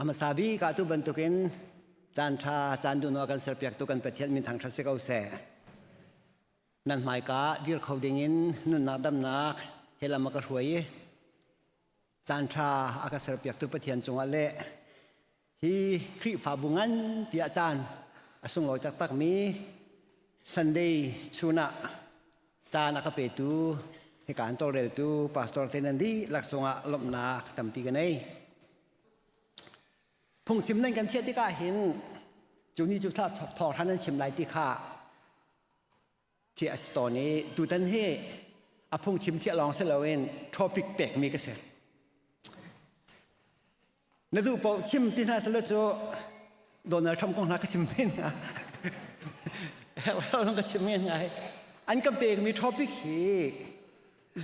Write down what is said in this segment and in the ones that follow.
A hmasa bik ah tu bantukin caan ṭha caan duhnaw kan serpiaktu kan Pathian min thangṭhat si ko seh. Nan hmaika dir kho dingin nunnak damnak he lam a ka hruai i caan ṭha a ka serpiaktu Pathian cungah le hi Khrihfabu nganpi ah caan a sunglawi taktakmi Sunday chun ah caan a ka petu hika an tawlreltu pastor te nan dihlak cungah lawmhnak tampi ka nei. Phungchim nan kan thiah tikah hin cu ni cu thawhran nan chim lai ti kha thiah a si tawn i tutan hi a phungchim thiah lawng si loin topic pekmi ka si. Na duh paoh chim ti hna selaw cu Donald Trump kong hna ka chim men hnga. Herh ka chim men hnga. An ka pekmi topic hi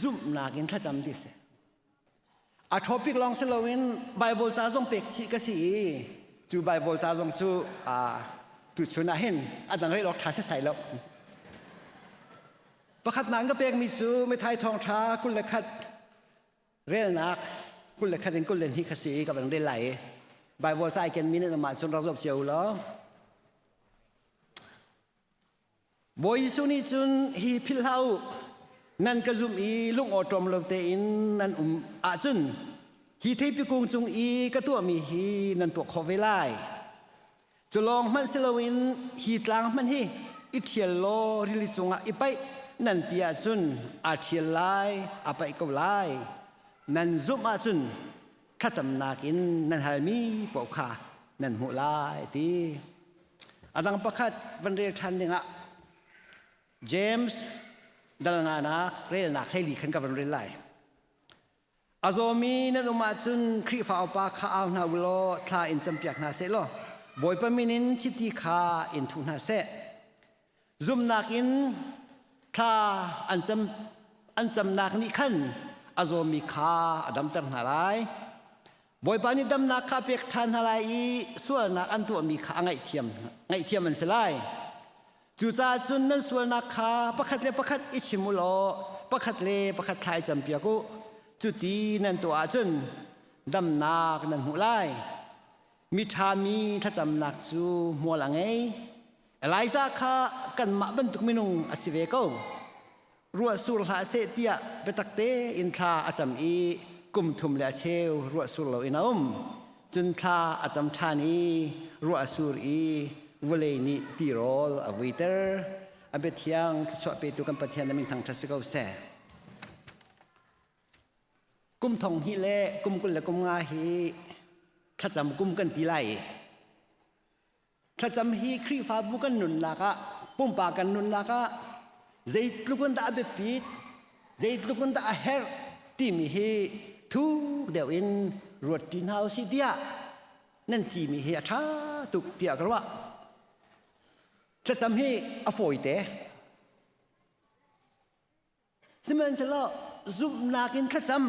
zumhnak in thlacam ti si. A topic lawng si loin Bible ca zong pek chih ka si i cu Bible ca zong cu tuchun ah hin a dang rel awk ṭha setsai lo. Pakhatnak an ka pekmi cu Matthai thawngṭha 21 relnak 21 in 22 kha si i ka van rel lai i Bible ca ai kenmi nih mah cun rak zoh cio u law. Bawi Jesuh nih cun hi philh hlah u, nan ka zumh i lungawṭawm lo tein nan um ahcun hi theipi kung cung i ka tuahmi hi nan tuah khawh ve lai. Cu lawng hmanh si loin hi tlang hmanh hi i ṭhial law rili cungah i paih nan ti ahcun aa ṭhial lai, aa paih ko lai. Nan zumh ahcun thlacamnak in nan halmi paoh kha nan hmuh lai ti. A dang pakhat van rel ṭhan dingah James dal nganak relnak 14 khan ka van rel lai. A zawmi nan um ahcun Khrihfa upa kha au hna u law thla in campiak hna seh law Bawipa min in chiti kha in thuh hna seh. Zumhnak in thla an cam an camnak nih khan a zawmi kha a damter hna lai. Bawipa nih damnak kha a pek ṭhan hna lai i sualnak an tuahmi kha a ngaihthiam ngaihthiam an si lai. Cucaah cun nan sualnak kha pakhat le pakhat i chim u law pakhat le pakhat thla i campiak u. Cuti nan tuah ahcun damnak nan hmuh lai. Miṭha mi thlacamnak cu hmual a ngei. Elijah kha kanmah bantuk minung a si ve ko. Ruah sur hlah seh tiah biatak tein thla a cam i kum thum le a cheu ruah sur loin a um. Cun thla a cam ṭhan i ruah a sur i vawlei nih tirawl a vuiter. A biathiang thluachuah petu kan Pathian na min thangṭhat si ko seh. Kum thong hnih le kum 25 hi thlacam kum kan ti lai i Thlacam hi Khrihfabu kan nunnak ah, pumpak kan nunnak ah zeitluk in dah a biapit, zeitluk in dah a herh timi hi thuk deuh in ruat ṭi hna usih tiah nan timi hi a ṭha tuk tiah ka ruah. Thlacam hi a fawite. Sihmanhsehlaw zumhnak in thlacam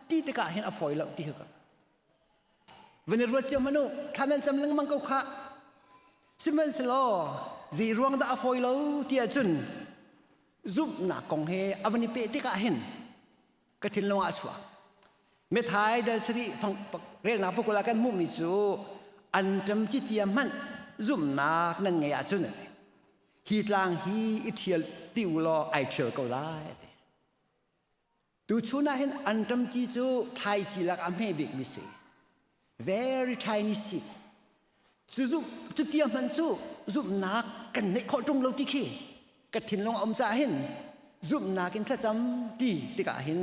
ti tikah hin a fawi lo ti ka van i ruat cio hmanh u thla nan cam lengmang ko khah sihmanhsehlaw zei ruang dah a fawi lo ti ahcun zumhnak kong he a van i peh tikah hin ka thinlung ah a chuak methai dal sarih fang relnak pukul ah kan hmuhmi cu an ṭam citia hmanh zumhnak nan ngei ahcun hi tlang hi i ṭhial ti u law ai ṭhial ko lai a ti. Tuchun ah hin anṭam ci cu thlaici lak a hme bikmi si. Very tiny seed. Cu zumh cu tia hman cu zumhnak kan neih khawh ṭung lo ti khi ka thinlung a um caah hin zumhnak in thlacam ti tikah hin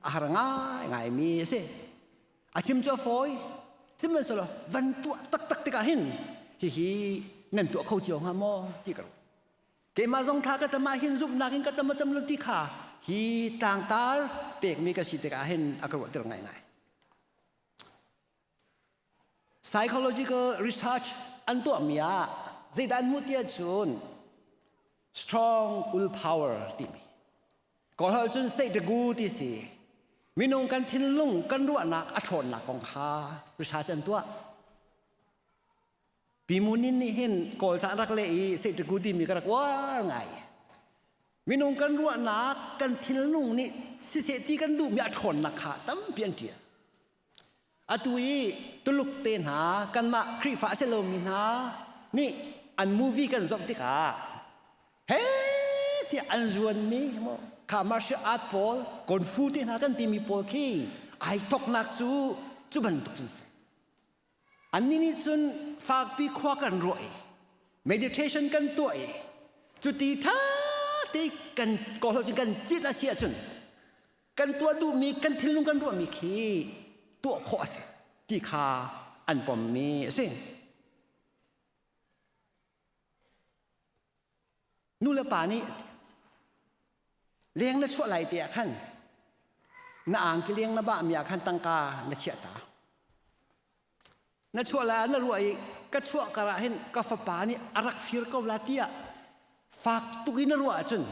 a har ngai ngaimi a si. A chim cu a fawi. Sihmanhsehlaw van tuah taktak tikah hin hihi nan tuah kho cio hnga maw ti ka ruat. Keimah zong thla ka cam ah hin zumhnak in ka cam a cam lo ti kha hi tlangtar pekmi ka si tikah hin a ka ruahter ngaingai. Psychological research an tuahmi ah zeidah an hmuh ti ahcun strong willpower timi Kawlholh cun seihtagu ti si. Minung kan thinlung kan ruahnak a ṭhawnnak kong kha research an tuah. Pi Munin nih hin Kawl ca rak leh i seihtagu timi ka rak uar ngai. Minung kan ruahnak kan thinlung nih siseh ti kan duhmi a ṭhawnnak kha tampi an ṭial. Atu i Tuluk te hna, hna kanmah Khrihfa a si lomi hna nih an movie kan zoh tikah he tiah an zuanmi maw kha martial art pawl kung fu te hna kan timi pawl khi ai thoknak cu cu bantuk cun si. Annih nih cun fakpi khua kan ruah i meditation kan tuah i cuti ṭha te kan kawlho cun kan cit a si ahcun kan tuah duhmi kan thinlung kan ruahmi khi tuah khawh a si ti kha an pommi a si. Nu le pa nih leng na chuah lai te ah khan na angki leng na bahmi ah khan tangka na chiah ta. Na chuah lai ah na ruah i ka chuah kar ah hin ka fapa nih a rak fir ko la tiah fak tuk in na ruah ahcun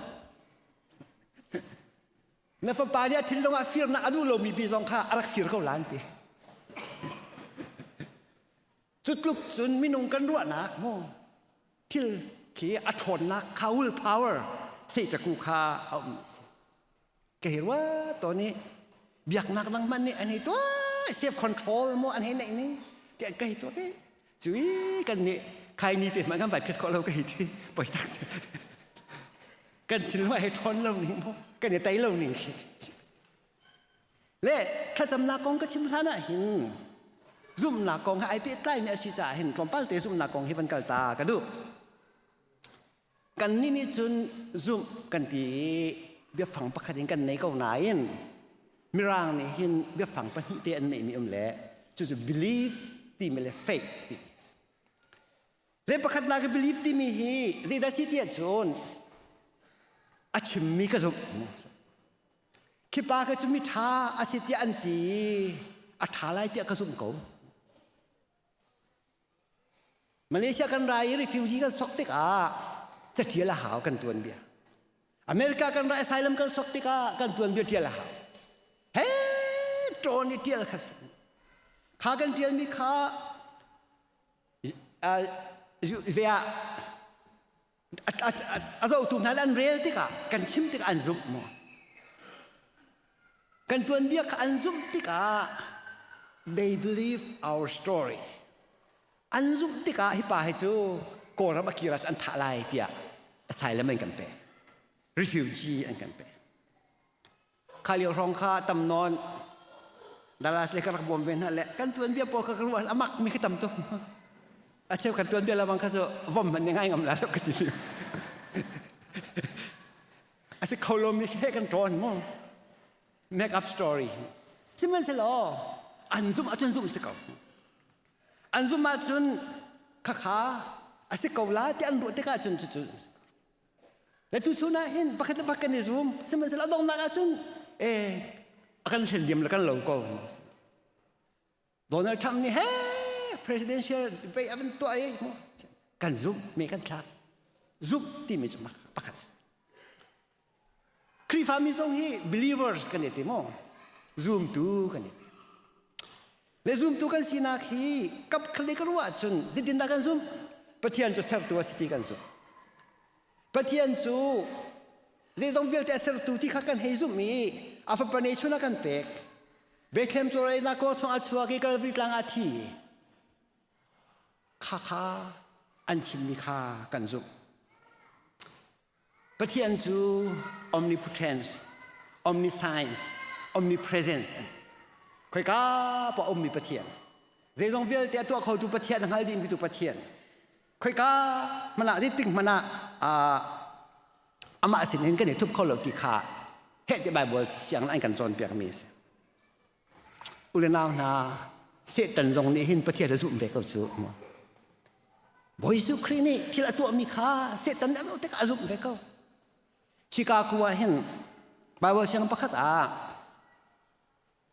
na fapa nih a thinlung ah firnak a duh lomi pi zong kha a rak fir ko la an ti. Cu tluk cun minung kan ruahnak maw thil khi a ṭhawnnak kha will power sehcaku kha a um si. Ka hi rua to nih biaknak dang hmanh nih an hei tuah self control maw an hei neih ning tiah ka hei tuah i cui kan nih khai ni te hmanh kan vai phiat khawh lo ka hei ti poi tak si. Kan thinlung a hei ṭhawn lo ning maw kan i tei lo ning khi. Le thlacamnak kong ka chim hlan ah hin zumhnak kong he ai pehtlaimi a si caah hin tlawmpal te zumhnak kong hi van kal ta ka duh. Kannih nih cun zumh kan ti i biafang pakhat in kan nei ko nain Mirang nih hin biafang pahnih te an neihmi um le cucu belief timi le faith timi. Le pakhatnak i belief timi hi zeidah si ti ahcun a chimmi ka zumh. Khi pa kha cu mi ṭha a si tiah an ti i a ṭha lai tiah ka zumh ko. Malaysia kan ra i refugee kan sok tikah caṭial a hau kan tuanbia. America kan ra asylum kan sok tikah kan tuanbia ṭial a hau. He ṭawn i ṭial kha si. Kha kan ṭialmi kha ve ah a zohtu hna an rel tikah kan chim tikah an zumh maw kan tuanbia kha an zumh tikah they believe our story an zumh tikah hi pa hi cu kawlram a kir ah an thah lai tiah asylum an kan pek refugee an kan pek Kha lio hrawng kha tam nawn Dallas le ka rak bawm ve hna le kan tuanbia pawl kha ka ruah a mak mi khi tam tuk. A cheu kan tuanbia lawang kha cu vom hmanh nih ngai ngam la lo ka ti. A si kho lomi khi kan ṭawn mu. Make up story. Sihmanhsehlaw an zumh ahcun zumh si ko. An zumh ahcun khakha a si ko la ti an ruah tikah cun cucu Le tuchun ah hin pakhat le pakhat kan i zum. Sihmanhsehlaw a donghnak ahcun eh a kan hlen diam le kan lo ko. Donald Trump nih he presidential debate a van tuah i kan zumh me kan thlak. Zumh timi cu pakhat. Khrihfami zong hi believers kan i ti maw? Zumtu kan i ti. Le zumtu kan sinak hi kap khali ka ruah ahcun zeitindah kan zumh? Pathian cu sertu a si ti kan zumh. Pathian cu zeizong vialte a sertu ti kha kan hei zumh i a fapa ne chun a kan pek. Bethlehem cawreinak kaw chung a chuak i Calvary tlang ah a thi. Kha kha an chimmi kha kan zumh. Pathian cu omnipotence, omniscience, omnipresence an ti. Khoika pa ummi Pathian. Zeizong vialte a tuah khotu Pathian, a hngal dihmi tu Pathian. Khoika hmanh ah zeitik hmanh ah amah sin in kan i thup kho lo ti kha heh ti Bible siang an kan cawnpiakmi a si. U le nau hna, Satan zong nih hin Pathian a zumh ve ko cu. Bawi Jesuh Khrih nih thil a tuahmi kha Satan nih a zoh tikah a zumh ve ko. Chicago ah hin Bible siang pakhat ah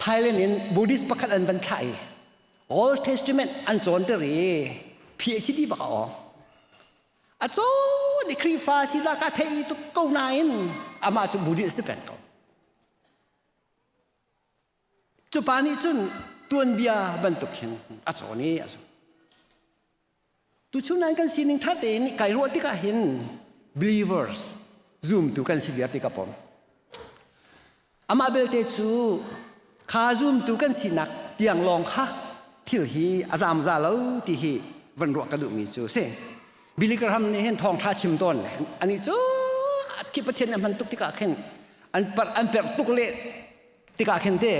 Thailand in Buddhist pakhat an van thlah i Old Testament an cawnter i PhD bak a awng. A cawn i Khrihfa sinak a thei tuk ko nain amah cu Buddhist si peng ko. Cu pa nih cun tuanbia bantuk hin a cawn i a zumh. Tuchun nan kan sining ṭha tein kai ruah tikah hin believers zumtu kan si viar ti ka pom. Amah belte cu kha zumtu kan sinak tiang lawng kha thil hi a zamza lo ti hi van ruah ka duhmi cu si. Billy Graham nih hin thawngṭha chim tawn le ani cu khi Pathian nih a hman tuk tikah khin an per an perh tuk le tikah khin te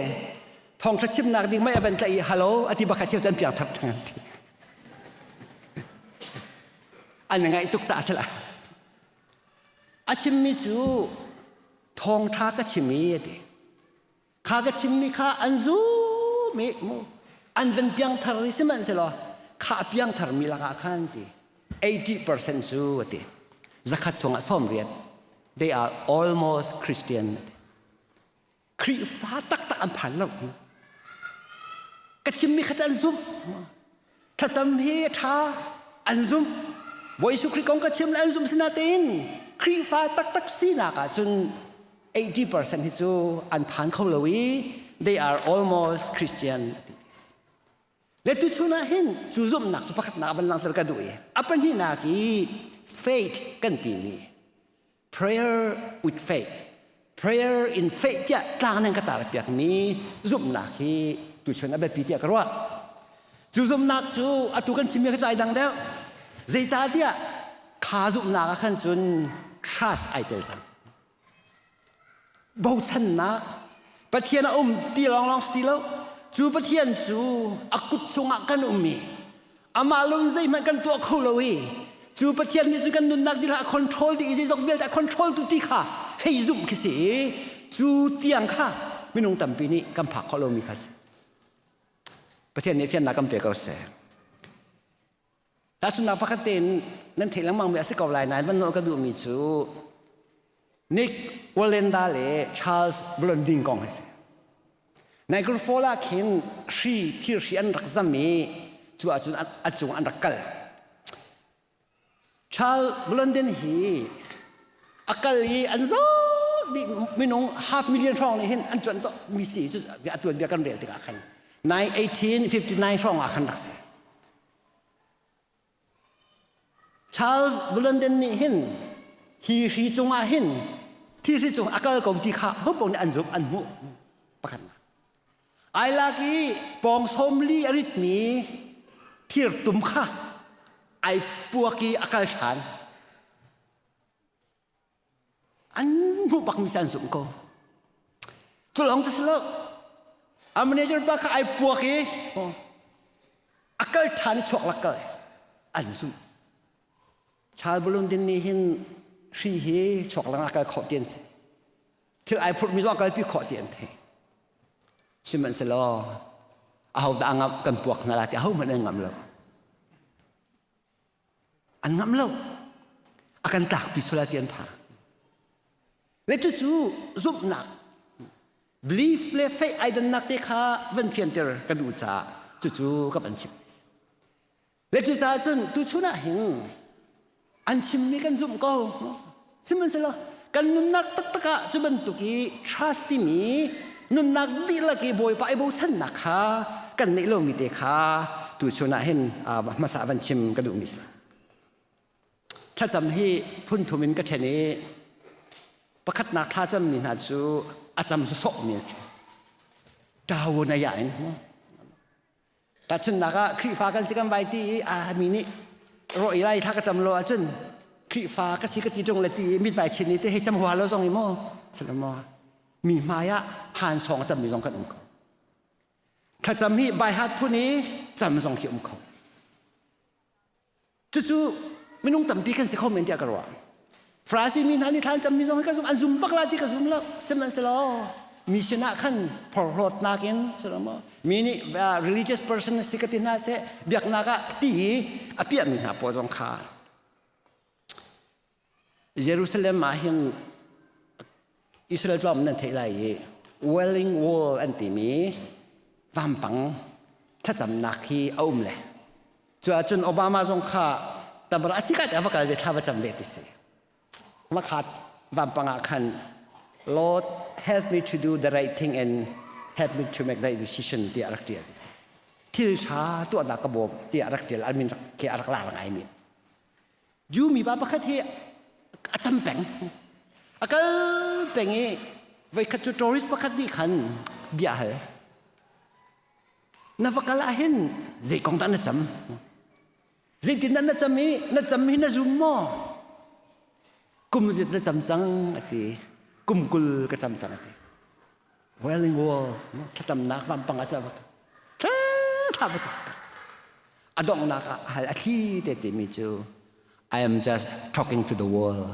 thawngṭha chimnak ding mei a van tlaih i hello a ti bakha cheu cu an piang thar cang an ti. An ngaih tuk caah sila. A chimmi cu thawngṭha ka chim i a ti. Kha ka chimmi kha an zum i mu an van piangthar i sihmanhsehlaw kha a piangtharmi lakah khan ti 80% cu a ti. Zakhat chungah 80 they are almost Christian a ti. Khrihfa taktak an phan lo. Ka chimmi kha cu an zumh. Thlacam hi a ṭha an zumh. Bawi Jesuh Khrih kong ka chim le an zumh sinatein Khrihfa taktak sinak ah cun 80% hi cu an phan kho lo i they are almost Christian. Le tuchun ah hin cu zumhnak cu pakhatnak van langhter ka duh i a pahnihnak i faith kan timi prayer with faith prayer in faith tiah tlang nan ka tar piakmi zumhnak hi tuchun a biapi tiah ka ruah cu zumhnak cu atu kan chimmi kha cu ai dang deuh zeicahtiah kha zumhnak ah khan cun trust ai tel cang bochannak Pathian a um ti lawnglawng si ti lo cu Pathian cu a kut chungah kan um i amah lung zeihmanh kan tuah kho lo i cu Pathian nih cun kan nunnak dih a control dih i zeizong vialte a control tu ti kha hei zumh khi si i cu tiang kha minung tampi nih kan phak khawh lomi kha si Pathian nih thiannak kan pe ko seh Tahchunhnak pakhat tein nan theih lengmang mi a si ko lai nain van nawl ka duhmi cu Nick Wallenda le Charles Blondin kong a si. Niagara Falls ah khin hri thirhri an rak zam i cu ahcun a cung an rak kal. Charles Blondin hi a kal i an zaw minung half million hrawng nih hin an cuanh to mi si cu a tuanbia kan rel tikah khan 1859 hrawng ah khan rak si. Charles Blondin nih hin hi hri cungah hin thi hri cung a kal ko ti kha hopo nih an zumh an hmuh pakhatnak ai lak i pawng sawmli a ritmi thirtum kha ai puak i a kal ṭhan An hmuh bakmi si an zumh ko. Cu lawng cu si lo. A manager pa kha ai puak i a kal ṭhan i chuak lak kal an zumh. Chal Bulundin nih hin hri hi chuak lang a kal khawh ti an si. Thil ai phurhmi zong a kalpi khawh ti an thei. Sihmanhsehlaw aho dah a ngamh kan puak hna la ti ahohmanh an ngamh lo. An ngamh lo. A kan tlakpi sual ti an pha. Le cucu zumhnak belief le faith ai dannak te kha van fianter ka duh caah cucu ka van chim. Le cucaah cun tuchun ah hin an chimmi kan zumh ko. Sihmanhsehlaw kan nunnak taktak ah cu bantuk i trust timi nunnak dihlak i Bawipa i bochannak kha kan neih lomi te kha tuchun ah hin hmasa van chim ka duhmi si. Thlacam hi phun thum in ka ṭhen i pakhatnak thlacammi hna cu a cam sawsawhmi an si. Ṭawo na ya in Tahchunhnak ah Khrihfa kan si kan vai ti i a mi nih rawh i lai thla ka cam lo ahcun Khrihfa ka si ka ti ṭung le ti i mitvai chin i te hei cam hua lo zong i maw silo maw mi hmai ah han sawng a cammi zong kan um kho. Thlacam hi baihat phun i cam zong khi um kho. Cucu minung tampi kan si kho men tiah ka ruah. Farasi mi hna nih thla an cammi zong hi kan zum an zum bak la ti ka zum lo. Sihmanhsehlaw mi sinah khan phorhlawtnak in maw mi nih religious person si ka ti hna seh biaknak ah ti i a piahmi hna pawl zong kha Jerusalem ah hin Israel tlawm nan theih lai i Wailing Wall an timi vampang thlacamnak hi a um le cu ahcun Obama zong kha tamara a si ka te va kal ve thla va cam ve ti si makhat vampang ah khan Lord help me to do the right thing and help me to make the right decision tiah rak tial ti si thil tha tuahnak ka bawm tiah rak tial an min ke a rak lar ngai mi Jew mipa pakhat hi a cam peng. A kal peng i voikhat cu tourist pakhat nih khan bia hal. Na va kal ah hin zei kong dah na cam? Zeitindah na cam i na cam hi na zum maw? Kum zit na cam cang a ti. Kum 20 ka cam cang a ti. Wailing Wall thlacamnak vampang a ser. Thla thla va cam. A donghnak ah hal a thli te timi cu I am just talking to the wall.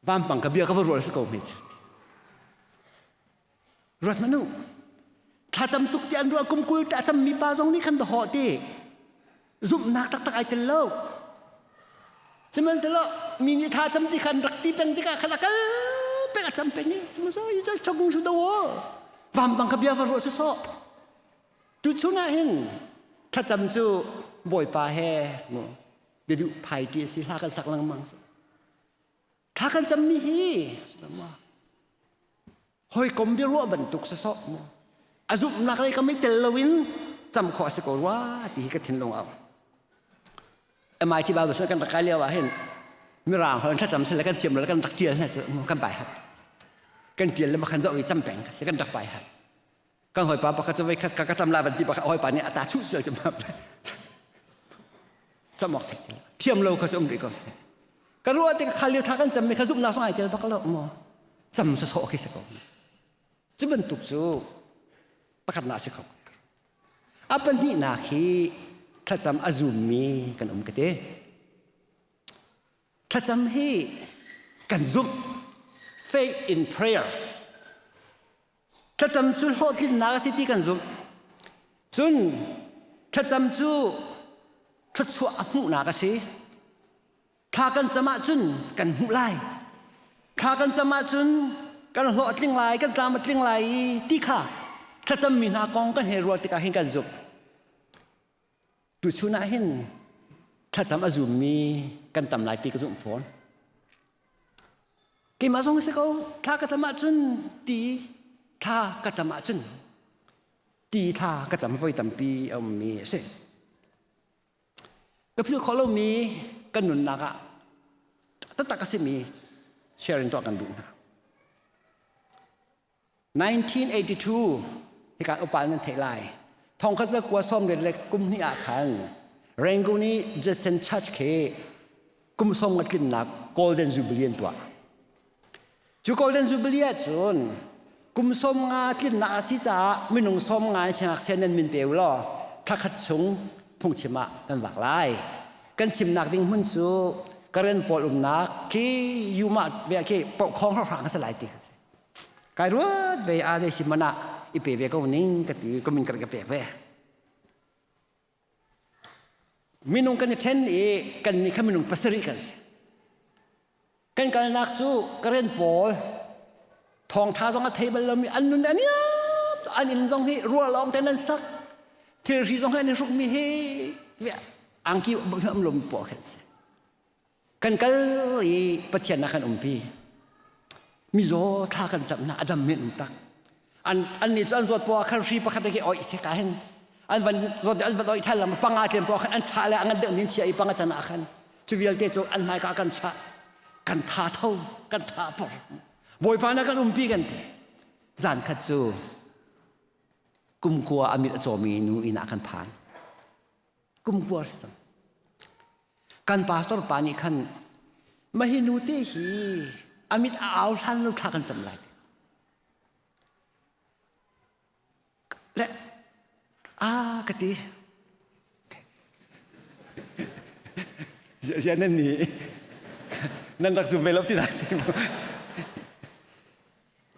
Vampang ka bia ka va rual si ko hme cu. Ruat hmanh u. Thlacam tuk ti an ruah kum 20 te a cammi pa zong nih khan dahawh ti zumhnak taktak ai tel lo. Sihmanhsehlaw mi nih tha cam ti khan rak ti peng tikah khan a kal peng a cam peng i sihmanhsehlaw you just talking to the wall. Vampang kha bia va ruah sawsawh. Tuchun ah hin thlacam cu Bawipa he biaduh phai ti a si hla kan sak lengmang. Thla kan cammi hi hawikom biaruah bantuk sasawh mu a zumhnak lei kam i tel loin cam khawh a si ko rua ti hi ka thinlung a MIT Bible kan rak kai lio ah hin mirang holh thlacam sile kan thiam lo kan rak tial hna cu kan bai hat kan tial le makhan zoh i cam peng ka si kan rak bai hat kan hawipa pakhat cu voikhat ka ka cam la van ti pakhat hawipa nih a ta chuh sual cu cam awk thei thiam lo kha cu um rih ko seh ka ruah tik khal lio tha kan cam mi kha zumhnak song ai tel bak lo maw cam sawsawh khi si ko cu bantuk cu pakhat na si kho a pahnihnak hi thlacam a zummi kan um ka te Thlacam hi kan zumh. Faith in prayer. Thlacam cu hlawhtlinnak a si ti kan zumh. Cun thlacam cu thluachuah a hmuhnak a si. Thla kan cam ahcun kan hmuh lai. Thla kan cam ahcun kan hlawh a tling lai, kan tlam a tling lai i ti kha thlacammi hna kong kan hei ruah tikah hin kan zumh. Tuchun ah hin thlacam a zummi kan tam lai ti ka zumh fawn. Keimah zong si ko, thla ka cam ahcun ti thla ka cam ahcun ti thla ka cam voi tampi a ummi a si. Ka philh khawh lomi kan nunnak ah taktak a simi sharing tuah kan duh hna. 1982 hika upa nan theih lai. Thong kha za kua som le kum hnih ah khan Rangoon i Judson Church khi kum som nga tlinnak Golden Jubilee an tuah. Cu Golden Jubilee ah cun kum 50 tlinnak a si caah minung 50 siangngakchia nan min pe u law thla khat chung phungchim ah kan vak lai. Kan chimnak ding hmun cu Karen pawl umnak khi Yuma ve khi pohkhong hrang a si lai ti kha si. Kai ruat ve a zei si man ah i pe ve ko ning ka ti ka min ka pek ve. Minung kan i ṭhen i kan nih kha minung pasarih kan si. Kan kalnak cu Karen pawl thawngṭha zong a thei bal lomi an nun a niam an inn zong hi rua lawng ten an sak thilri zong hi an i hrukmi hi angki um lomi pawl khan si. Kan kal i Pathian ah kan umpi. Mizaw thla kan camh hna a dam men um tak. An an nih cu an zawt poah khan hri pakhat ke oi se ka hin an van zawt an van oi than lam panga tlem poah khan an chah le angan deuh nin chia i panga chan ah khan cu vialte cu an hmai ka kan chah kan tha tho kan tha por Bawipa na kan umpi kan ti zan khat cu kumkua amit a cawmi nu inn ah kan phan kumkua si cang kan pastor pa nih khan mahi nu te hi amit a au hlan lo thla kan cam lai le a ka ti zia nan ni nan rak zum ve lo ti na si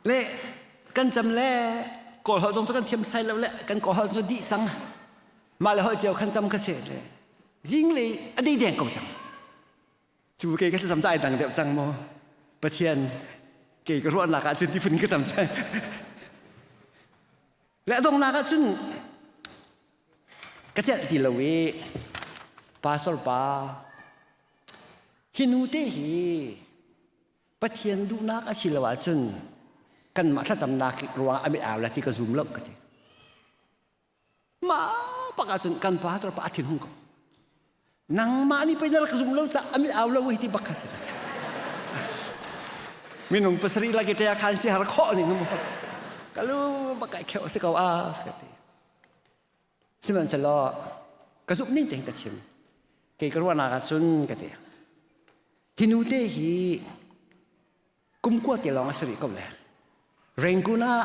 Le kan cam le kawl holh zong cu kan thiam sai lo le kan kawl holh cu dih cang. Mah le holh cio khan cam kha se le zing le a dei deng ko cang. Cu kei ka thlacam ca ai dang deuh cang maw? Pathian kei ka ruahnak ah cun ti phun ka cam cang. Le a donghnak ah cun ka celh ti lo i pastor pa hi nu te hi Pathian duhnak a si lo ahcun kanmah thlacamnak ruangah a mit au la ti ka zum lo ka ti. Mah pak ahcun kan pastor pa a thin hung ko. Nangmah nih pei na rak zum lo caah a mit au lo hi ti bak kha si. Minung pasarih lak i ṭe khan si har khawh ning mu. Kalu bak kai kheu si ko a ka ti. Sihmanhsehlaw ka zumh ning tein ka chim. Kei ka ruahnak ah cun ka ti. Hi nu te hi kum kua te lawng a si rih ko le. Rangoon ah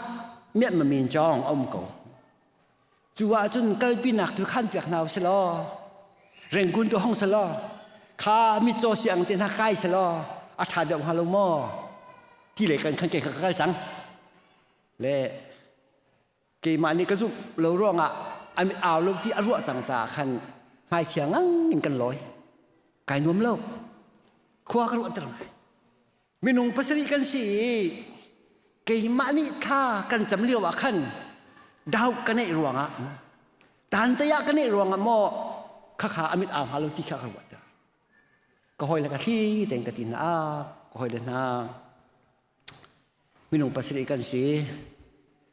miat mamin cawng a um ko. Cu ah cun kalpinak tu khan piak hna usih law Rangoon tu hong selaw kha mitcaw siang te hna kai selaw a ṭha deuh hnga lo maw ti le kan khan ke ka kal cang. Le keimah nih ka zumh lo ruangah a mit au lo ti a ruah cang caah khan hmaichia ngang in kan lawi. Kai nuam lo. Khua ka ruah ter ngai. Minung pasarih kan si i keimah nih thla kan cam lio ah khan dauk ka neih ruangah tantei ah ka neih ruangah maw khakha a mit au hnga lo ti kha ka ruat. Ka hawile ka thli tein ka ti hna ka hawile hna minung pasarih kan si.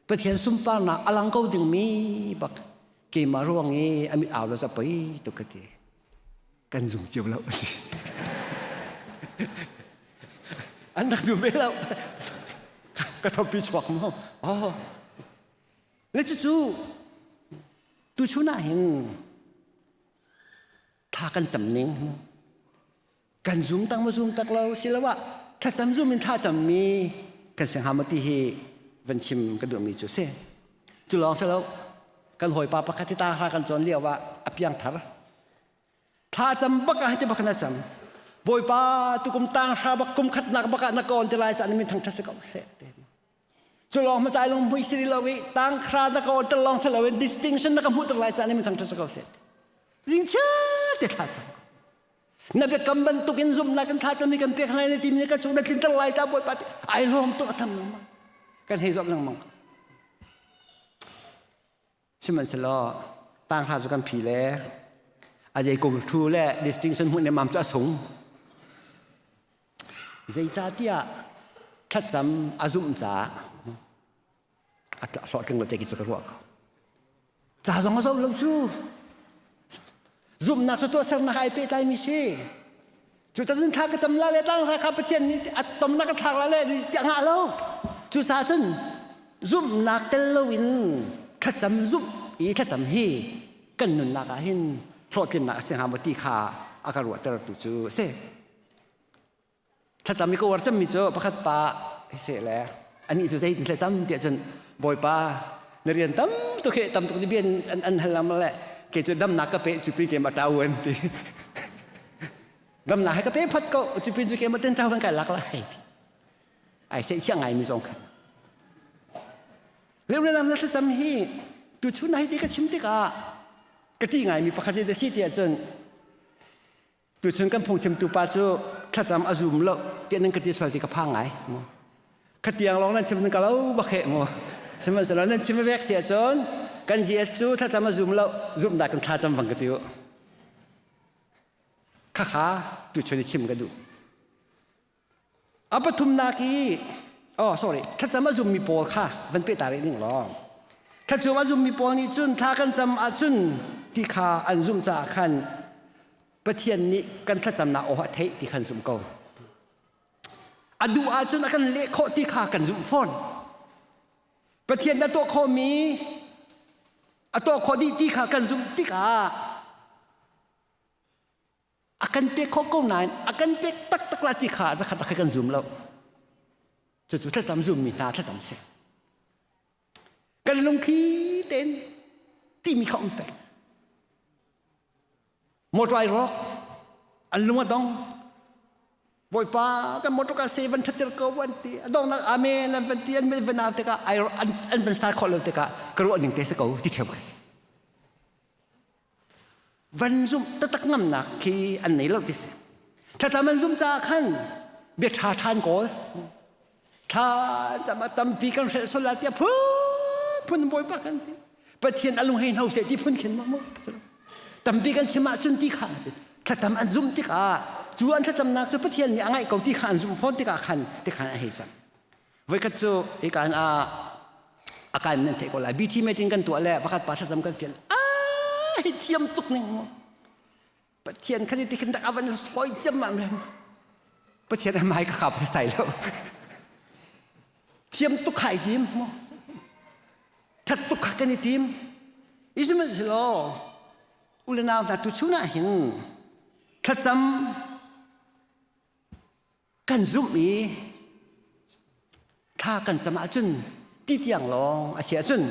Pathian sunparnak a lang ko dingmi bak keimah ruang i a mit au lo zapoi tuk ka ti. Kan zum cio lo. An rak zum ve lo. Ka thopi chuak mo. Oh. Le cucu tuchun ah hin thla kan cam ning kan zum tak maw zum tak lo siloah thlacam zum in thla cammi kan si hnga maw ti hi van chim ka duhmi cu si. Cu lawng si lo kan hawipa pakhat hi tanghra kan cawn lio ah a piang thar. Thla cam bak ah hiti bak na cam. Bawipa tukum tanghra bak kum khatnak bak ah na ka on te lai sa min thang tha si ko seh te. Cu lawng ma cai lung mui si lo i tanghra na ka on te lawng si lo in distinction na ka hmuh ter lai ca min thang tha si ko seh. Zing chia te thla cam ko. Na biakam bantukin zumhnak kan thlacam i kan pek lai na timi kan chung na tlinter lai ca Bawipa ti ai lawm tuk a cam lengmang. Kan hei zawm lengmang. Sihmanhsehlaw tanghra cu kan phi le a zei kum thu le distinction hmuh ne mam cu a sung. Zeicahtiah thlacam a zumh caah a hlawhtling lo te ki cu ka ruah ko. Ca zong a zoh lo cu. Zumhnak cu tuahsernak ai pehtlaimi si. Cu cun thla ka cam la le tlang ra kha Pathian nih a tomnak ka thlak la le ti a ngah lo. Cu sa cun zumhnak tel loin thlacam zumh i thlacam hi kan nunnak ah hin hlawhtlinnak a si hnga maw ti kha a ka ruahter tu cu a si. Thlacam i ka uar cemmi cu pakhat pa seh le anih cu zeitin thlacam tiah cun Bawipa na rian tam tuk he tam tuk ni bian an an hal lam le ke cu damnak ka pe cu pi ke ma tau an ti damnak he ka pe phat ko cu pin cu ke ma ten tau kan kai lak lai ai se chia ngai mi zong khan Leu lam na thlacam hi tu chun hai ti ka chim tikah ka ṭih ngai mi pakhat si ti ahcun Tuchun kan phungchimtu pa cu thlacam a zum lo tiah nan ka ti sual ti ka phang ngai. Khatiang lawng nan chim ka lo bak he mu. Sihmanhsehlaw nan chim vek si ahcun kan GS cu thlacam a zum lo zumhnak kan thlacam bang ka ti u. Khakha tuchun i chim ka duh. A pathumnak i oh sorry thlacam a zummi pawl kha van peh ta rih ning law thlacam a zummi pawl nih cun thla kan cam ahcun ti kha an zumh caah khan Pathian nih kan thlacamnak aw a theih ti khan zum ko. A duh ahcun a kan leh khawh ti kha kan zumh fawn. Pathian a tuah khawhmi a tuah khawh dih ti kha kan zumh tikah a kan pek khawh ko nain a kan pek taktak la ti kha zakhat a kan zum lo cucu thlacam zummi hna thlacam si kan lungthli tein timi kha um peng motor ai rawk an lung a dong bawipa kan motor ka se van thatir ko an ti a dongnak amen an van ti an van au tikah ai an van start khawh lo tikah ka ruah ning te si ko ti thiam ka si Van zumh taktak ngamnak khi an nei lo ti si. Thlacam an zumh caah khan bia ṭha ṭhan kawl. Thla cam a tampi kan hrelh sual la tiah phun bawipa kan ti. Pathian a lung hei hno seh ti phun khin ma mu. Tampi kan chim ahcun ti kha thlacam an zumh tikah cu an thlacamnak cu Pathian nih a ngaih ko ti kha an zumh fawn tikah khan tikhan an hei cam. Voikhat cu hikan ah a kai nan theih ko lai. BT meeting kan tuah le pakhat pa thlacam kan fial. Ah, hi thiam tuk ning mu. Pathian kha ti khin tak avan soi cem ma le. Pathian a mai ka khap sa sai lo. Thiam tuk khai tim mu. That tuk kha kan i tim. Sihmanhsehlaw u le nau hna tuchun ah hin thlacam kan zumh i thla kan cam ahcun ti tiang lawng a si ahcun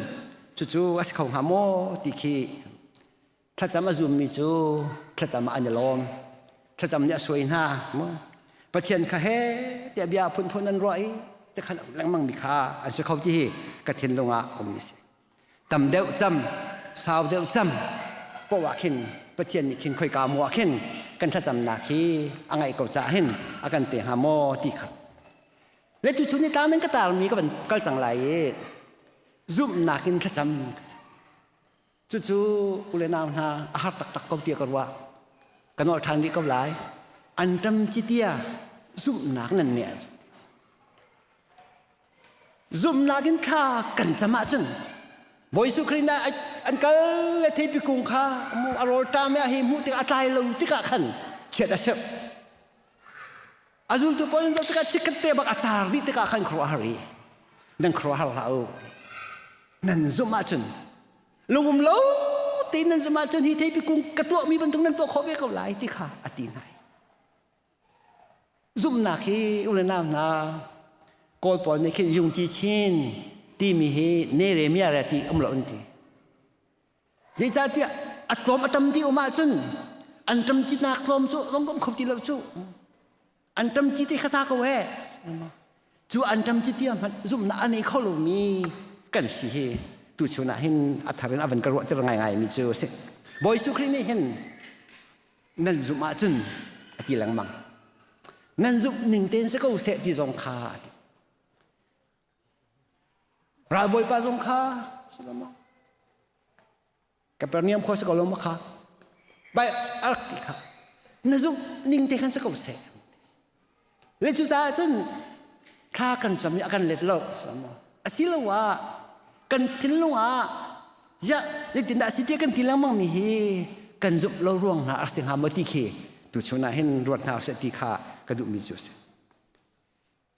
cucu a si kho hnga maw ti khi thlacam a zummi cu thlacam ah an i lawm. Thlacam nih a suai hna maw? Pathian kha he tiah bia phunphun an ruah i tikhan lengmang mi kha an si kho ti hi ka thinlung ah um mi si. Tam deuh cam, sau deuh cam poah ah khin Pathian nih khin khoika maw ah khin kan thlacamnak hi a ngaih ko caah hin a kan pe hnga maw ti kha. Le tu chun ni tlang nan ka tarmi ka van kal cang lai i zumhnak in thlacam ka si. Cucu u le nau hna a har taktak ko tiah ka ruah. Ka nawl ṭhan rih ko lai. Anṭam citia zumhnak nan neih ahcun zumhnak in thla kan cam ahcun Bawi Jesuh Khrih nih an kal le theipi kung kha a rawl ṭam i a hei hmuh tikah a tlai lo tikah khan chiat a serh. A zultu pawl an zoh tikah chikkhat te bak a car dih tikah khan khuaruahhar i nan khuaruahhar hlah u nan zumh ahcun lungum lo tein nan zumh ahcun hi theipi kung ka tuahmi bantuk nan tuah khawh ve ko lai ti kha a ti hna. Zumhnak hi u le nau hna Kawl pawl nih khin yungci chin timi hi ne re mia re ti um lo an ti. Zeicahtiah a tlawm a tam ti um ahcun an ṭam citnak tlawm cu zong um kho ti lo cu. An ṭam ci ti kha sa ko he. Cu an ṭam ci tia hmanh zumhnak a nei kho lomi kan si hi tuchun ah hin a thar in a van ka ruahter ngaingai mi cu a si. Bawi Jesuh Khrih nih hin nan zumh ahcun a ti lengmang. Nan zumh ning tein si ko seh ti zong kha a ti. Ralbawipa zong kha Kapernaum khua si ko lo ma kha bai a rak ti kha na zumh ning te khan si ko seh le cucaah cun thla kan cam i a kan let lo asiloah kan thinlung ah ziah zeitindah a si ti kan ti lengmang mi hi kan zumh lo ruang hna a si hnga maw ti khi tuchun ah hin ruat hna usih ti kha ka duhmi cu a si.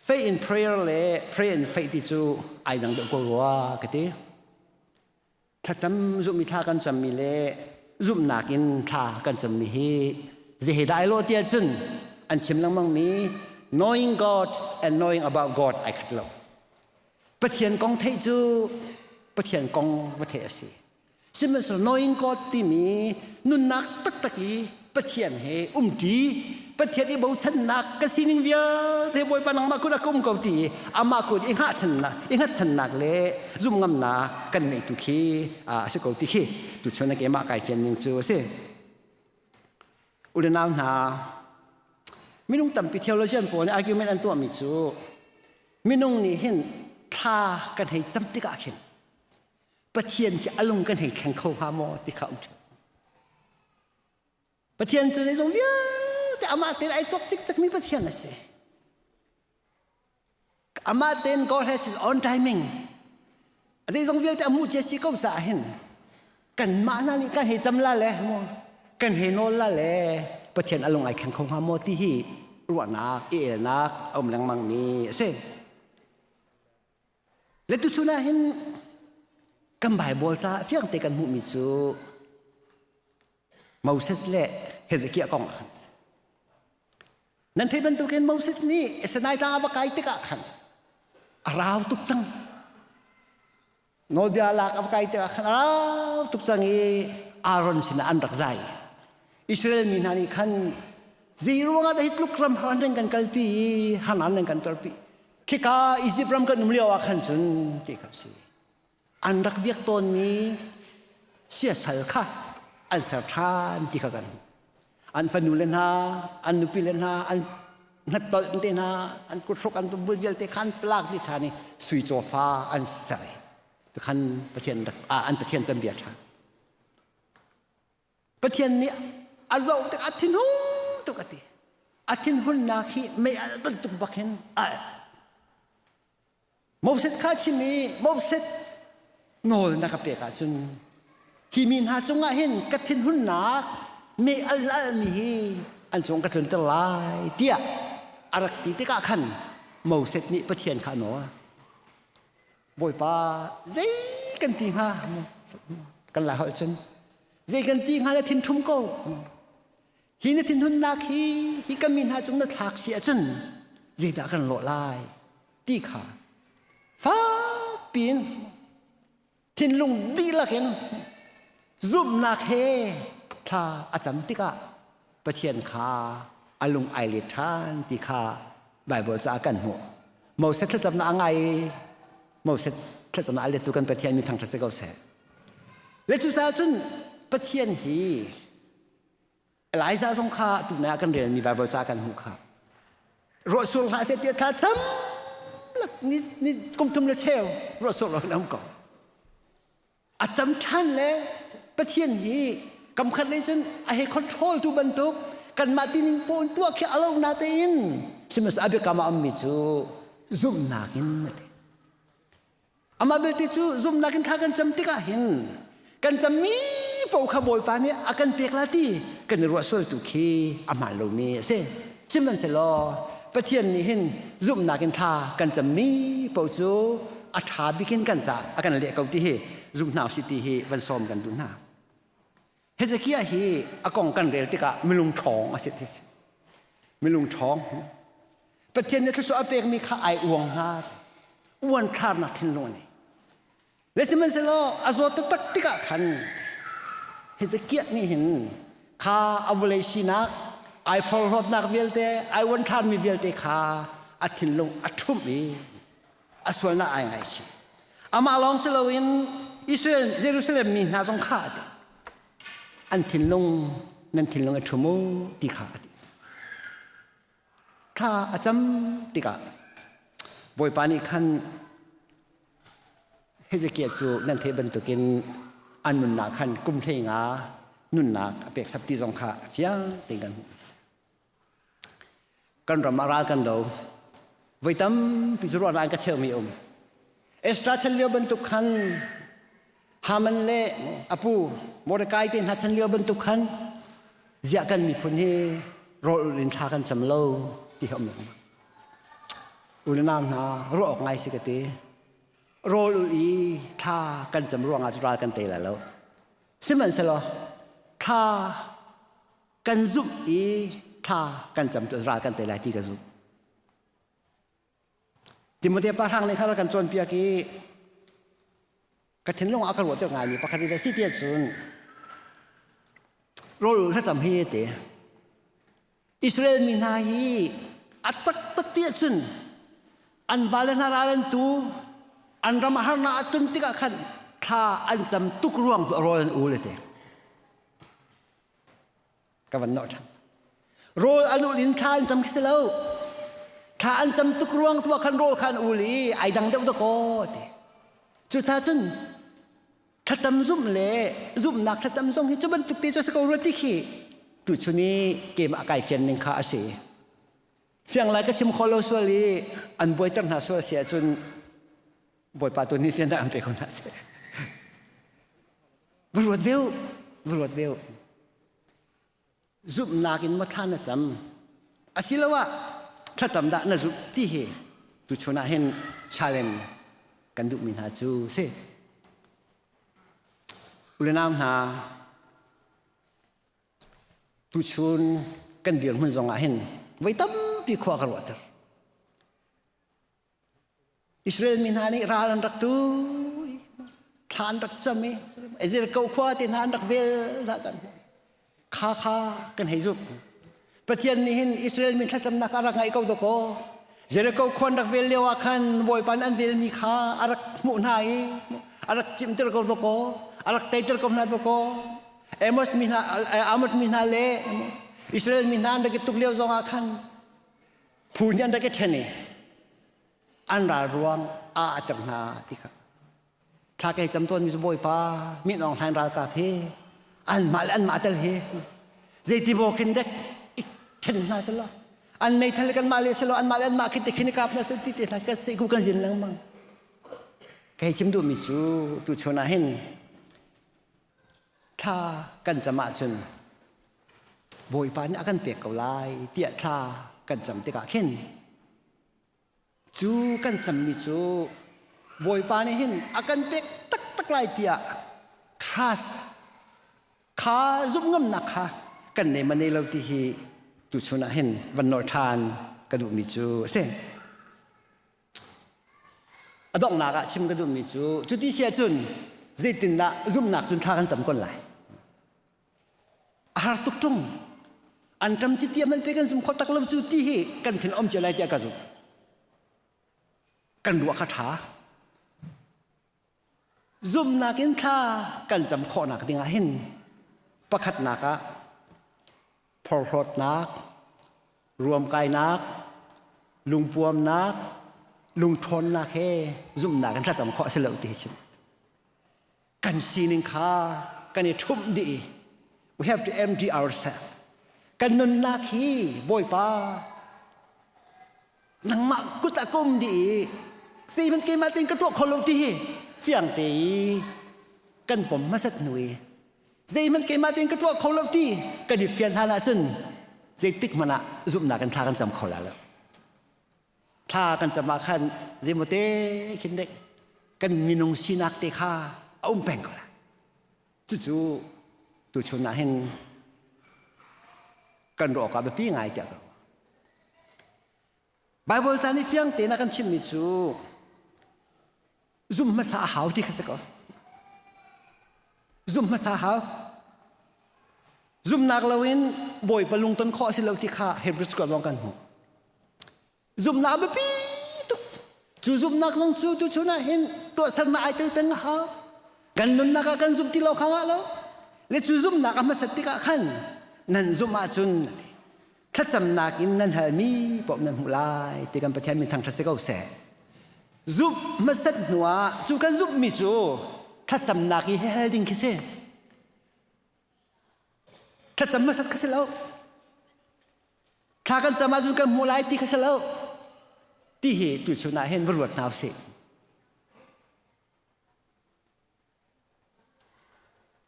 Faith in prayer le pray in faith ti cu ai dang deuh ko rua ka ti. Thlacam zumhmi thla kan cammi le zumhnak in thla kan cammi hi zei he dah ai lawh ti ahcun an chim lengmang mi knowing God and knowing about God ai khat lo. Pathian kong theih cu Pathian kong va theih a si. Sihmanhsehlaw knowing God timi nunnak taktak i Pathian he umṭi, Pathian i bochannak ka sining vialte Bawipa nangmah kut ah ka um ko ti i amah kut i hngahchannak, i hngatchannak le zumhngamnak kan neih tu khi a si ko ti khi tuchun ah keimah kai fian ning cu a si. U le nau hna, minung tampi theologian pawl nih argument an tuahmi cu minung nih hin thla kan hei cam tikah khin Pathian khi a lung kan hei thleng kho hnga maw ti kha um ṭheo. Pathian cu zeizong vialte amah tein ai tuak cikcekmi Pathian a si. Amah tein God has his own timing. Zeizong vialte a hmuh cia si ko caah hin kanmah hna nih kan hei cam la le maw kan hei nawl la le Pathian a lung ai thleng kho hnga maw ti hi ruahnak i elnak a um lengmang mi a si. Le tuchun ah hin kan Bible caah fiangte kan hmuhmi cu Moses le Hezekiah kong ah khan si. Nan theih bantukin Moses nih Sinai tlang a va kai tikah khan a rau tuk cang. Nawlbia lak a va kai tikah khan a rau tuk cang i Aaron sinah an rak zai. Israel mi hna nih khan zei ruangah dah hi tluk ram haran nan kan kalpi i hanan nan kan kalpi Khika Izipt ram kan um lio ah khan cun ti kha si. An rak biak tawnmi siasal kha an ser ṭhan ti kha kan an fanu le hna, an nupi le hna, an hnatolh te hna, an kuthruk an tumbul vialte kha an plak dih ṭhan i sui cawfa an ser i khan Pathian rak an Pathian can bia ṭhan. Pathian nih a zoh tik a thinhung tuk a ti. A thinhunnak hi mei alh bantuk bak hin a alh. Moses kha chim i Moses nawl na ka pek ahcun hi mi hna cungah hin ka thinhunnak mei al almi hi an cung ka tlunter lai tiah a rak ti tikah khan Moses nih Pathian kha a nawl. Bawipa zei kan ti hnga? Kan lai holh cun zei kan ti hnga na thin ṭhum ko. Hi na thinhunnak hi hi kan mi hna cung na thlak si ahcun zeidah kan lawh lai ti kha fak piin thinlung dihlak in zumhnak he thla a cam tikah Pathian kha a lung ai let ṭhan ti kha Baibal caah kan hmuh. Moses thlacamnak a ngai i Moses thlacamnak a lettu kan Pathian mi thangṭhat si ko seh. Le cucaah cun Pathian hi Elijah zong kha tunai ah kan relmi Baibal ca kan hmuh kha ruah sur hlah seh tiah thla cam lak ni ni kum thum le cheu ruah sur lo in um ko. A cam ṭhan le Pathian hi kam khat lei cun a he control tu bantuk kanmah tining pawn tuah khi a lo na tein sihmanhsehlaw a biakam ah ummi cu zumhnak in a ti. Amah belte cu zumhnak in thla kan cam tikah hin kan cammi paoh kha Bawipa nih a kan pek la ti kan i ruah sual tu khi a hmaan lomi a si. Sihmanhsehlaw Pathian nih hin zumhnak in thla kan cammi paoh cu a ṭha bik in kan caah a kan leh ko ti hi zum hna usih ti hi van sawm kan duh hna. Hezekiah hi a kong kan rel tikah milung ṭhawng a si ti si. Milung ṭhawng. Pathian nih thluachuah a pekmi kha ai uang hna. Uan thlarnak thinlung a nei. Le sihmanhsehlaw a zawt taktak tikah khan Hezekiah nih hin kha a vawlei sinak ai phorhlawtnak vialte ai uan thlarmi vialte kha a thinlung a ṭhumh i a sualnak ai ngaichih. Amah lawng si loin Israel Jerusalem mi hna zong kha a ti. An thinlung nan thinlung a ṭhum u ti kha a ti. Thla a cam tikah Bawipa nih khan Hezekiah cu nan theih bantukin an nunnak khan kum 15 nunnak a pek sap ti zong kha fiang tein kan hmuh. Kan ram ah ral kan do. Voi tampi cu ruahnak ka cheumi um. Ezra chan lio bantuk khan Haman le apu Mordecai te hna chan lio bantuk khan ziah kan miphun hi rawl ulh in thla kan cam lo ti hi um lengmang. Unau hna ruah awk ngai si ka ti. Rawl ulh i thla kan cam ruangah cu ral kan tei lai lo. Sihmanhsehlaw thla kan zumh i thla kan cam tu ral kan tei lai ti ka zumh. Timote pa hrang nih kha kan cawnpiak i ka thinlung ah ka ruah tuk ngaimi pakhat a si tiah cun rawl thlacam hi te Israel mi hna hi a taktak tiah cun an vale hna ral an tu an ram harnak a tun tikah khan thla an cam tuk ruang tu rawl an ul te. Ka van nawh ṭhan. Rawl an ul in thla an cam khi si lo. Thla an cam tuk ruang tu ah khan rawl kha an ul i ai dang deuh dakaw ti. Cucaah cun thlacam zumh le zumhnak thlacam zong hi cu bantuk te cu a si ko rua ti khi tuchun i keimah kai fian ning kha a si. Fiang lai ka chim kho lo sual i an buaiter hna sual si ahcun Bawipa tu nih fiannak an pe ko hna seh. Va ruat ve u, va ruat ve u. Zumhnak in maw thla na cam? Asiloah thlacam dah na zumh ti hi tuchun ah hin challenge kan duhmi hna cu si. Ulenau hna, tuchun kan dirhmun zong ah hin voi tampi khua ka ruahter. Israel mi hna nih ral an rak tu i thla an rak cam i Jericho khua te hna an rak vel hna kan kha kha kan hei zumh. Pathian nih hin Israel mi thlacamnak a rak ngaih ko dakaw. Jericho khua an rak vel lio ah khan Bawipa an velmi kha a rak hmuh hna i a rak cimter ko dakaw, a rak teiter ko hna dakaw. Amos mi hna Amos mi hna le Israel mi hna an rak i tuk lio zong ah khan phu nih an rak i ṭhen i an ral ruang a ater hna ti kha thla kei cam tawn mi cu Bawipa Min Aung Hlaing ralkap hi anmah le anmah tel hi zeiti maw khin dek i ṭhen hna selaw an meithal kanmah le selaw anmah le anmah khin te khin i kap hna seh ti te hna kan seh ku kan zin lengmang. Ka hei chim duhmi cu tuchun ah hin thla kan cam ahcun Bawipa nih a kan pek ko lai tiah thla kan cam tikah khin cu kan cammi cu Bawipa nih hin a kan pek taktak lai tiah. Trust kha zumh ngamnak kha kan nei ma nei lo ti hi tuchun ah hin van nolh ṭhan ka duhmi cu a si. A donghnak ah chim ka duhmi cu cuti si ahcun zeitindah zumhnak cun thla kan cam kon lai? A har tuk ṭung. An ṭam ci tiam an pe kan zum kho tak lo cu ti hi kan thin om cia lai tiah ka zumh. Kan ruah kha ṭha. Zumhnak in thla kan cam khawhnak dingah hin pakhatnak ah phorhlawtnak, ruamkainak, lungpuamnak, lungṭhawnnak he zumhnak in thlacam khawh a si lo ti hi chim. Kan sining kha kan i ṭhumh dih i we have to empty ourselves. Kan nunnak hi Bawipa nangmah kut ah ka um dih i zeihmanh keimah tein ka tuah kho lo ti hi fiang te i kan pom hmasat hnu i zeihmanh keimah tein ka tuah kho lo ti kan i fian hlan ahcun zeitik hmanh ah zumhnak in thla kan cam kho la lo. Thla kan cam ah khan zeimaw te khin dek kan minung sinak te kha a um peng ko lai. Cucu tuchun ah hin kan ruah awk ah biapi ngai tiah ka ruah. Baibal ca nih fiang tein a kan chimhmi cu zum hmasa a hau ti kha si ko. Zum hmasa a hau. Zumnak loin Bawipa lungton khawh a si lo ti kha Hebrews kuat lawng kan hmuh. Zumhnak a biapi tuk. Cu zumhnak lawng cu tuchun ah hin tuahsernak ai tel peng a hau. Kan nunnak ah kan zumh ti lo kha ngah lo. Le cu zumhnak a hmasat tikah khan nan zumh ahcun thlacamnak in nan halmi paoh nan hmuh lai ti kan Pathian min thangṭhat si ko seh. Zumh hmasat hnuah cu kan zumhmi cu thlacamnak i hal ding khi si. Thlacam hmasat kha si lo. Thla kan cam ahcun kan hmuh lai ti kha si lo. Ti hi tuchun ah hin va ruat hna usih.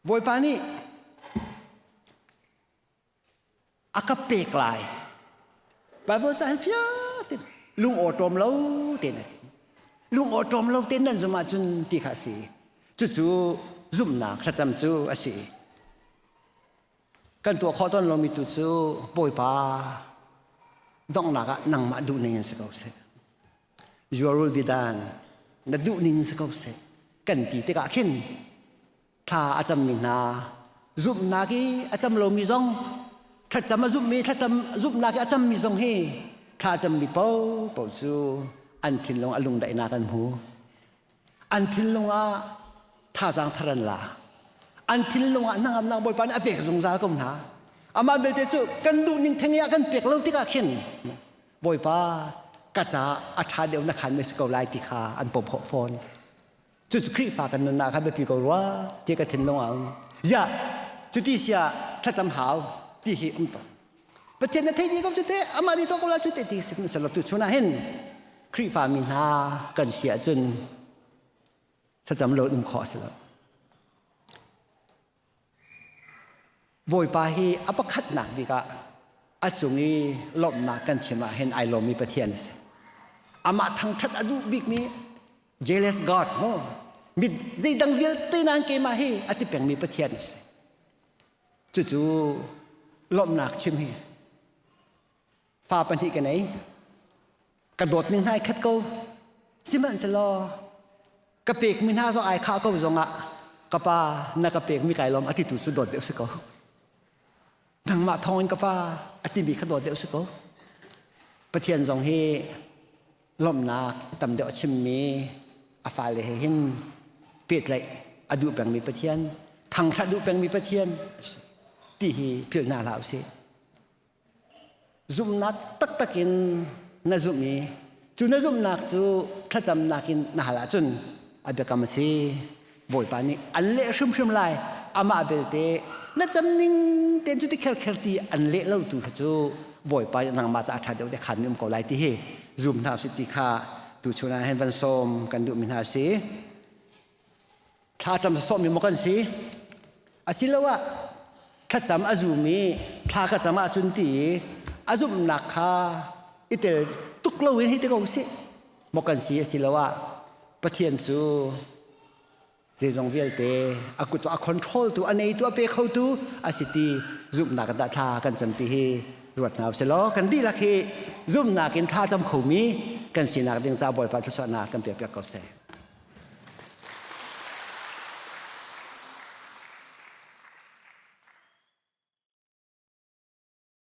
Bawipa nih a ka pek lai. Bible ca hin fiang tein lung awṭawm lo tein a ti. Lung awṭawm lo tein nan zumh ahcun ti kha a si. Cucu zumhnak thlacam cu a si. Kan tuah khawh tawn lomi tu cu Bawipa donghnak ah nangmah duh ning in si ko seh. Your will be done. Na duh ning si ko seh. Kan ti tikah khin thla a cammi hna zumhnak i a cam lomi zong thlacam a zumhmi thlacam zumhnak i a cammi zong hi thla a cammi paohpaoh cu an thinlung a lungdaihnak an hmu. An thinlung ah thazaang thar an la. An thinlung ah hnangamnak Bawipa nih a pek zungzal ko hna. Amah belte cu kan duh ning theng i a kan pek lo tikah khin Bawipa ka caah a ṭha deuh na khan mi si ko lai ti kha an pom khawh fawn. Cucu Khrihfa kan nunnak kha biapi ko rua ti ka thinlung ah um. Ziah cuti sia thlacam hau ti hi um to. Pathian na thei dih ko cu te amah nih tuah ko la cu te ti sihmanhsehlaw tu chun ah hin Khrihfa mi hna kan si ahcun thlacam lo um khawh a si lo. Bawipa hi a pakhatnak bik ah a cung i lawmhnak kan chim ah hin ai lawmmi Pathian a si. Amah thangṭhat a duh bikmi jealous God mu mit zeidang vialte nain keimah hi a ti pengmi Pathian a si. Cucu lawmhnak chim hi fa pahnih ka nei. Ka dawt ning hna ai khat ko. Sihmanhsehlaw ka pekmi hna zong ai khah ko zongah ka pa na ka pekmi kai lawm a titu cu dawt deuh si ko. Nangmah thawngin ka pa a timi kha dawt deuh si ko. Pathian zong hi lawmhnak tam deuh a chimmi a fale he hin pehtlaih a duh pengmi Pathian, thangṭhat duh pengmi Pathian ti hi philh hna hlah usih. Zumhnak taktak in na zumh i cu na zumhnak cu thlacamnak in na hal ahcun a biakam a si. Bawipa nih an leh hrimhrim lai. Amah belte na cam ning tein cu ti kherkher ti an leh lo tu kha cu Bawipa nih nangmah caah ṭha deuh te khan mi um ko lai ti hi zum hna usih ti kha tuchun ah hin van sawm kan duhmi hna a si. Thlacam sawhmi maw kan si? Asiloah thlacam a zum i thla ka cam ahcun ti i a zumhnak kha i tel tuk loin hei ti ko usih maw kan si asiloah Pathian cu. Zeizong vialte a kut a control tu, a neitu, a pe khotu a si ti zumhnak in dah thla kan cam ti hi ruat hna usih law kan dihlak hi zumhnak in thla cam khomi kan sinak ding ca Bawipa thluachuahnak kan pek piak ko seh.